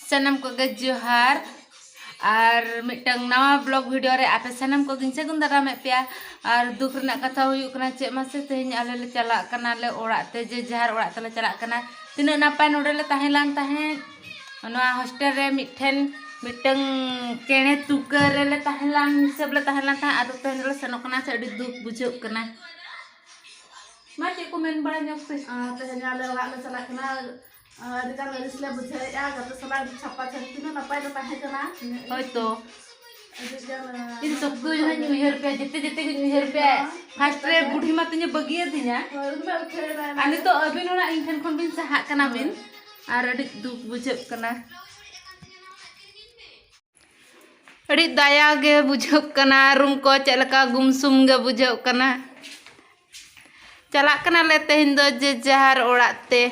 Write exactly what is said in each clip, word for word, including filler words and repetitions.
ᱥᱟᱱᱟᱢ ᱠᱚᱜᱮ ᱡᱚᱦᱟᱨ᱾ ᱟᱨ ᱢᱤᱫᱴᱟᱝ ᱱᱟᱣᱟ ᱵᱞᱚᱜ ᱵᱷᱤᱰᱤᱭᱳ ᱨᱮ ᱟᱯᱮ ᱥᱟᱱᱟᱢ ᱠᱚᱜᱮᱧ ᱥᱟᱹᱜᱩᱱ ᱫᱟᱨᱟᱢᱮᱫ ᱯᱮᱭᱟ᱾ ᱟᱨ ᱫᱩᱠ ᱨᱮᱱᱟᱜ ᱠᱟᱛᱷᱟ ᱦᱩᱭᱩᱜ ᱠᱟᱱᱟ, ᱪᱮᱫ ᱢᱟᱥᱮ, ᱛᱮᱦᱮᱧ ᱟᱞᱮ ᱞᱮ ᱪᱟᱞᱟᱜ ᱠᱟᱱᱟᱞᱮ ᱚᱲᱟᱜ ᱛᱮ, ᱡᱮ ᱡᱟᱦᱟᱨ ᱚᱲᱟᱜ ᱛᱮᱞᱮ ᱪᱟᱞᱟᱜ ᱠᱟᱱᱟ᱾ ᱛᱤᱱᱟᱹᱜ ᱱᱟᱯᱟᱭ ᱱᱚᱰᱮ ᱞᱮ ᱛᱟᱦᱮᱸ ᱞᱮᱱ ᱛᱟᱦᱮᱸᱫ, ᱱᱚᱣᱟ ᱦᱳᱥᱴᱮᱞ ᱨᱮ ᱢᱤᱫᱴᱷᱮᱱ ᱢᱤᱫᱴᱟᱝ ᱪᱮᱬᱮ ᱛᱩᱠᱟᱹ ᱨᱮᱞᱮ ᱛᱟᱦᱮᱸ ᱞᱮᱱ ᱦᱤᱥᱟᱹᱵ ᱞᱮ ᱛᱟᱦᱮᱸ ᱞᱮᱱ ᱛᱟᱦᱮᱸᱫ᱾ ᱟᱫᱚ ᱛᱮᱦᱮᱧ ᱞᱮ ᱥᱮᱱᱚᱜ ᱠᱟᱱᱟ ᱥᱮ, ᱟᱹᱰᱤ ᱫᱩᱠ ᱵᱩᱡᱷᱟᱹᱜ ᱠᱟᱱᱟ᱾ ᱢᱟ, ᱪᱮᱫ ᱠᱚ ᱢᱮᱱ ᱵᱟᱲᱟ ᱧᱚᱜ ᱯᱮ? ᱟᱨ ᱛᱮᱦᱮᱧ ᱟᱞᱮ ᱚᱲᱟᱜ ᱞᱮ ᱪᱟᱞᱟᱜ ᱠᱟᱱᱟ᱾ ᱟᱹᱰᱤ ᱜᱟᱱ ᱟᱹᱲᱤᱥ ᱞᱮ ᱵᱩᱡᱷᱟᱹᱣᱮᱫᱼᱟ, ᱜᱟᱛᱮ ᱥᱟᱞᱟᱜ ᱪᱷᱟᱯᱟ ᱪᱷᱟᱯᱤ ᱛᱤᱱᱟᱹᱜ ᱱᱟᱯᱟᱭ ᱞᱮ ᱛᱟᱦᱮᱸ ᱠᱟᱱᱟ᱾ ᱦᱳᱭᱛᱳ᱾ ᱟᱹᱰᱤ ᱜᱟᱱ, ᱤᱧ ᱥᱚᱠᱛᱚ ᱤᱧ ᱦᱚᱧ ᱩᱭᱦᱟᱹᱨ ᱯᱮᱭᱟ, ᱡᱮᱛᱮ ᱡᱮᱛᱮ ᱜᱤᱧ ᱩᱭᱦᱟᱹᱨ ᱯᱮᱭᱟ᱾ ᱯᱷᱟᱥᱴ ᱨᱮ ᱵᱩᱰᱷᱤ ᱢᱟ ᱛᱤᱧᱮ ᱵᱟᱹᱜᱤᱭᱟᱹᱫᱤᱧᱟ᱾ ᱦᱳᱭ, ᱩᱱᱤ ᱢᱟ ᱩᱴᱷᱟᱹᱣ ᱮᱱᱟᱭ᱾ ᱟᱨ ᱱᱤᱛᱚᱜ ᱟᱹᱵᱤᱱ ᱚᱱᱟ ᱤᱧ ᱴᱷᱮᱱ ᱠᱷᱚᱱ ᱵᱤᱱ ᱥᱟᱦᱟᱜ ᱠᱟᱱᱟ ᱵᱤᱱ᱾ ᱟᱨ ᱟᱹᱰᱤ ᱫᱩᱠ ᱵᱩᱡᱷᱟᱹᱜ ᱠᱟᱱᱟ᱾ ᱟᱹᱰᱤ ᱫᱟᱭᱟ ᱜᱮ ᱵᱩᱡᱷᱟᱹᱜ ᱠᱟᱱᱟ, ᱨᱩᱢ ᱠᱚ ᱪᱮᱫ ᱞᱮᱠᱟ ᱜᱩᱢᱥᱩᱢ ᱜᱮ ᱵᱩᱡᱷᱟᱹᱜ ᱠᱟᱱᱟ᱾ ᱪᱟᱞᱟᱜ ᱠᱟᱱᱟᱞᱮ ᱛᱮᱦᱮᱧ ᱫᱚ ᱡᱮ ᱡᱟᱦᱟᱨ ᱚᱲᱟᱜ ᱛᱮ᱾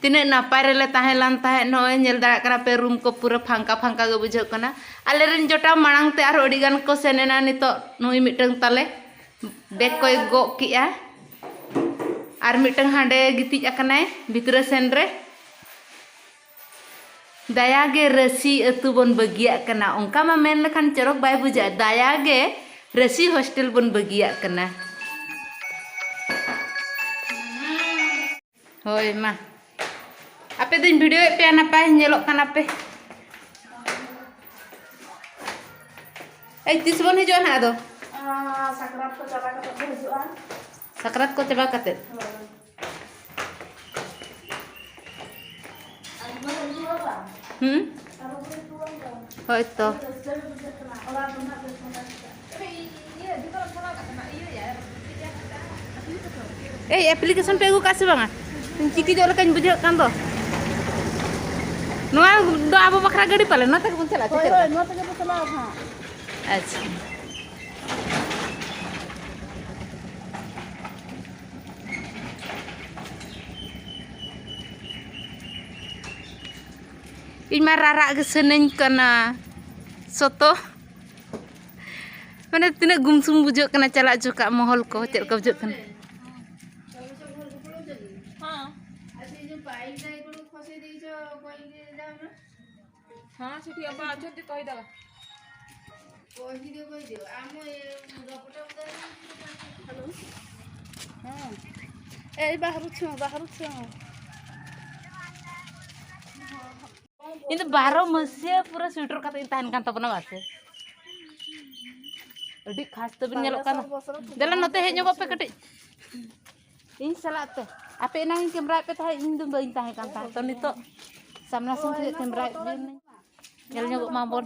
ᱛᱤᱱᱟᱹᱜ ᱱᱟᱯᱟᱭ ᱨᱮᱞᱮ ᱛᱟᱦᱮᱸ ᱞᱮᱱ ᱛᱟᱦᱮᱸᱫ, ᱱᱚᱜᱼᱚᱭ ᱧᱮᱞ ᱫᱟᱲᱮᱭᱟᱜ ᱠᱟᱱᱟ ᱯᱮ, ᱨᱩᱢ ᱠᱚ ᱯᱩᱨᱟᱹ ᱯᱷᱟᱸᱠᱟ ᱯᱷᱟᱸᱠᱟ ᱜᱮ ᱵᱩᱡᱷᱟᱹᱜ ᱠᱟᱱᱟ᱾ ᱟᱞᱮᱨᱮᱱ ᱡᱚᱴᱟᱣ ᱢᱟᱲᱟᱝ ᱛᱮ ᱟᱨᱦᱚᱸ ᱟᱹᱰᱤ ᱜᱟᱱ ᱠᱚ ᱥᱮᱱ ᱮᱱᱟ, ᱱᱤᱛᱚᱜ ᱱᱩᱭ ᱢᱤᱫᱴᱟᱝ ᱛᱟᱞᱮ ᱵᱮᱜᱽ ᱠᱚᱭ ᱜᱚᱜ ᱠᱮᱜᱼᱟ᱾ ᱟᱨ ᱢᱤᱫᱴᱟᱝ ᱦᱟᱸᱰᱮ ᱜᱤᱛᱤᱡ ᱟᱠᱟᱱᱟᱭ ᱵᱷᱤᱛᱨᱟᱹ ᱥᱮᱱ ᱨᱮ᱾ ᱫᱟᱭᱟ ᱜᱮ ᱨᱟᱹᱥᱤ ᱟᱹᱛᱩ ᱵᱚᱱ ᱵᱟᱹᱜᱤᱭᱟᱜ ᱠᱟᱱᱟ, ᱚᱱᱠᱟ ᱢᱟ ᱢᱮᱱ ᱞᱮᱠᱷᱟᱱ ᱪᱚᱨᱚᱠ ᱵᱟᱭ ᱵᱩᱡᱷᱟᱹᱜᱼᱟ᱾ ᱫᱟᱭᱟ ᱜᱮ ᱨᱟᱹᱥᱤ ᱦᱳᱥᱴᱮᱞ ᱵᱚᱱ ᱵᱟᱹᱜᱤᱭᱟᱜ ᱠᱟᱱᱟ᱾ ᱦᱳᱭ, ᱢᱟ᱾ ᱟᱯᱮ ᱫᱚᱧ ᱵᱷᱤᱰᱤᱭᱳᱭᱮᱫ ᱯᱮᱭᱟ, ᱱᱟᱯᱟᱭ ᱧᱮᱞᱚᱜ ᱠᱟᱱᱟ ᱯᱮ᱾ ᱮᱭ, ᱛᱤᱥ ᱵᱚᱱ ᱦᱤᱡᱩᱜᱼᱟ ᱱᱟᱦᱟᱜ ᱟᱫᱚ? ᱟᱨ ᱥᱟᱠᱨᱟᱛ ᱠᱚ ᱪᱟᱵᱟ ᱠᱟᱛᱮ ᱵᱚᱱ ᱦᱤᱡᱩᱜᱼᱟ᱾ ᱥᱟᱠᱨᱟᱛ ᱠᱚ ᱪᱟᱵᱟ ᱠᱟᱛᱮ? ᱦᱳᱭ᱾ ᱟᱨ ᱵᱚᱱ ᱦᱤᱡᱩᱜᱼᱟ ᱵᱟᱝ? ᱦᱩᱸ? ᱟᱨ ᱵᱚᱱ ᱦᱤᱡᱩᱜᱼᱟ ᱵᱟᱝ? ᱦᱳᱭ ᱛᱚ᱾ ᱨᱟᱹᱥᱠᱟᱹ ᱜᱮ ᱵᱩᱡᱷᱟᱹᱜ ᱠᱟᱱᱟ᱾ ᱚᱲᱟᱜ ᱨᱮᱱᱟᱜ ᱵᱮᱥ ᱢᱚᱡᱟ ᱠᱟᱛᱮ᱾ ᱮᱭ, ᱮᱯᱞᱤᱠᱮᱥᱚᱱ ᱯᱮ ᱟᱹᱜᱩ ᱠᱟᱜᱼᱟ ᱥᱮ ᱵᱟᱝᱟ? ᱪᱤᱠᱤ ᱡᱚᱜ ᱞᱮᱠᱟᱧ ᱵᱩᱡᱷᱟᱹᱜ ᱠᱟᱱ ᱫᱚ᱾ ᱱᱚᱣᱟ ᱫᱚ ᱟᱵᱚ ᱵᱟᱠᱷᱨᱟ ᱜᱟᱹᱰᱤ ᱯᱟᱞᱮ, ᱱᱚᱣᱟ ᱛᱮᱜᱮ ᱵᱚᱱ ᱪᱟᱞᱟᱜᱼᱟ, ᱦᱳᱭ, ᱪᱮᱫ ᱦᱳᱭ, ᱞᱮᱠᱟ? ᱱᱚᱣᱟ ᱛᱮᱜᱮ ᱵᱚᱱ ᱪᱟᱞᱟᱜᱼᱟ ᱦᱟᱸᱜ᱾ ᱟᱪᱪᱷᱟ᱾ ᱤᱧ ᱢᱟ ᱨᱟᱨᱟᱜ ᱜᱮ ᱥᱟᱱᱟᱧ ᱠᱟᱱᱟ᱾ ᱥᱚᱛᱚ᱾ ᱢᱟᱱᱮ ᱛᱤᱱᱟᱹᱜ ᱜᱩᱢᱥᱩᱢ ᱵᱩᱡᱷᱟᱹᱜ ᱠᱟᱱᱟ ᱪᱟᱞᱟᱜ ᱡᱚᱠᱷᱟᱜ ᱢᱚᱦᱚᱞ ᱠᱚ, ᱪᱮᱫ ᱞᱮᱠᱟ ᱵᱩᱡᱷᱟᱹᱜ ᱠᱟᱱᱟ? ହଁ, ସେଠି ଅପା ଅଛନ୍ତି, କହିଦେବା। ᱦᱮᱸ, ᱮᱭ ᱵᱟᱹᱦᱩ ᱪᱷᱩ, ᱵᱟᱹᱦᱩ ᱪᱷᱩ᱾ ᱤᱧ ᱫᱚ ᱵᱟᱨᱚ ᱢᱟᱹᱥᱤᱭᱟᱹ ᱯᱩᱨᱟᱹ ᱥᱩᱭᱮᱴᱟᱨ ᱠᱟᱛᱮ ᱤᱧ ᱛᱟᱦᱮᱱ ᱠᱟᱱ ᱛᱟᱵᱚᱱᱟ, ᱵᱟᱥᱮ᱾ ᱟᱹᱰᱤ ᱠᱷᱟᱥ ᱛᱮᱵᱤᱱ ᱧᱮᱞᱚᱜ ᱠᱟᱱᱟ᱾ ᱫᱮᱞᱟ, ᱱᱚᱛᱮ ᱦᱮᱡ ᱧᱚᱜᱚᱜ ᱯᱮ ᱠᱟᱹᱴᱤᱡ᱾ ᱤᱧ ᱥᱟᱞᱟᱜ ᱛᱮ᱾ ᱟᱯᱮ ᱮᱱᱟᱝ ᱤᱧ ᱠᱮᱢᱨᱟᱭᱮᱫ ᱯᱮ ᱛᱟᱦᱮᱸᱫ, ᱤᱧ ᱫᱚ ᱵᱟᱹᱧ ᱛᱟᱦᱮᱸ ᱠᱟᱱ ᱛᱟᱦᱮᱸᱫ᱾ ᱛᱚ, ᱱᱤᱛᱚᱜ ᱥᱟᱢᱱᱟ ᱥᱟᱢᱱᱤ ᱠᱮᱢᱨᱟᱭᱮᱫ ᱵᱤᱱ᱾ ᱧᱮᱞ ᱧᱚᱜᱚᱜ ᱢᱟ ᱵᱚᱱ᱾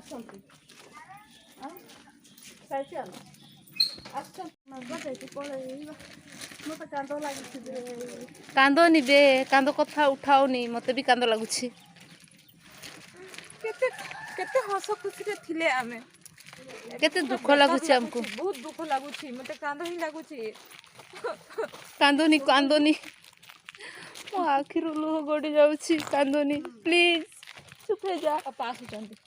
କାନ୍ଦନି ବେ, କାନ୍ଦ କଥା ଉଠାଅନି, ମତେ ବି କାନ୍ଦ ଲାଗୁଛି। କେତେ, କେତେ ହସ ଖୁସିରେ ଥିଲେ ଆମେ। କେତେ ଦୁଃଖ ଲାଗୁଛି ଆମକୁ। ବହୁତ ଦୁଃଖ ଲାଗୁଛି, ମତେ କାନ୍ଦ ହିଁ ଲାଗୁଛି। କାନ୍ଦନି, କାନ୍ଦନି। ମୋ ଆଖିରୁ ଲୁହ ଗଡ଼ି ଯାଉଛି, କାନ୍ଦନି। ପ୍ଲିଜ୍, ଚୁପ୍ ହେଇଯା। ବାପା ଆସୁଛନ୍ତି।